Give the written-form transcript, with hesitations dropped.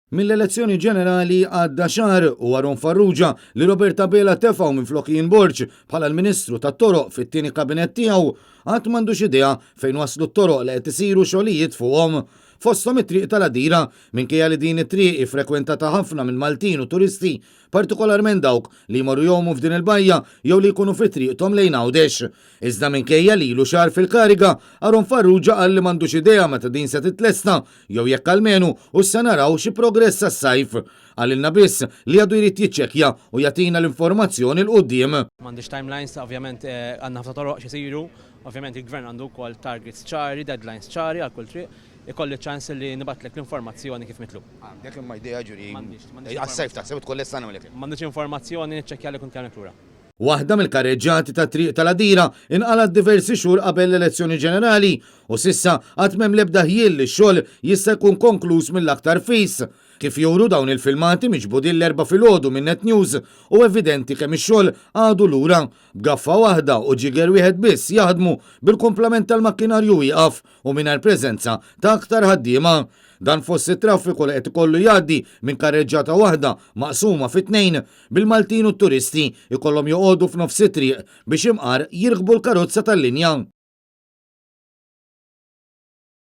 Mill-elezzjoni ġenerali għadda xahar u Aaron Farrugia li Robert Abela tefgħu minflok Ian Borg bħala l-Ministru tat-Toroq fit-tieni kabinett tiegħu għad m'għandux idea fejn waslu t-toroq li qed isiru xogħlijiet fuqhom. Fosthom it-triq tal-Għadira, minkejja li din it-triq hi frekwentata ħafna minn Maltin u turisti, partikolarment dawk li jmorru jgħumu f'din il-bajja jew li jkunu fi triqthom lejn Għawdex. Iżda minkejja li ilu xahar fil-kariga, Aaron Farrugia qal li m'għandux idea meta din se titlesta jew jekk almenu hux se naraw xi progress sas-sajf. Qalilna biss li għadu jrid jiċċekkja u jagħtina l-informazzjoni 'l quddiem. M'għandix timelines, ovvjament għandna ħafna toroq x'isiru, ovvjament il-Gvern għandu wkoll targets ċari, deadlines ċari għal kull triq. Ikolli ċ-ċans li nibgħatlek l-informazzjoni kif mitlub. Għandek imma idea ġuri? M'għandix, m'għandix. Għas-sajf taħseb tkun lesta nagħmlek? M'għandix informazzjoni, niċċekkjalek u nkellmek lura. Waħda mill-karreġġati tat-Triq tal-Għadira inqalgħet diversi xhur qabel l-elezzjoni ġenerali u s'issa għad m'hemm l-ebda ħjiel li x-xogħol jista' jkun konkluż mill-aktar fis. Kif juru dawn il-filmati miġbudin l-Erbgħa filgħodu minn Net News, hu evidenti kemm ix-xogħol għadu lura, b'gaffa waħda u ġiger wieħed biss jaħdmu bil-kumplament tal-makkinarju wieqaf u mingħajr preżenza ta' aktar ħaddiema. Dan fost it-traffiku li qed ikollu jgħaddi minn karreġġata waħda maqsuma fi tnejn, bil-Maltin u t-turisti jkollhom joqogħdu f'nofs it-triq biex imqar jirkbu l-karozza tal-linja.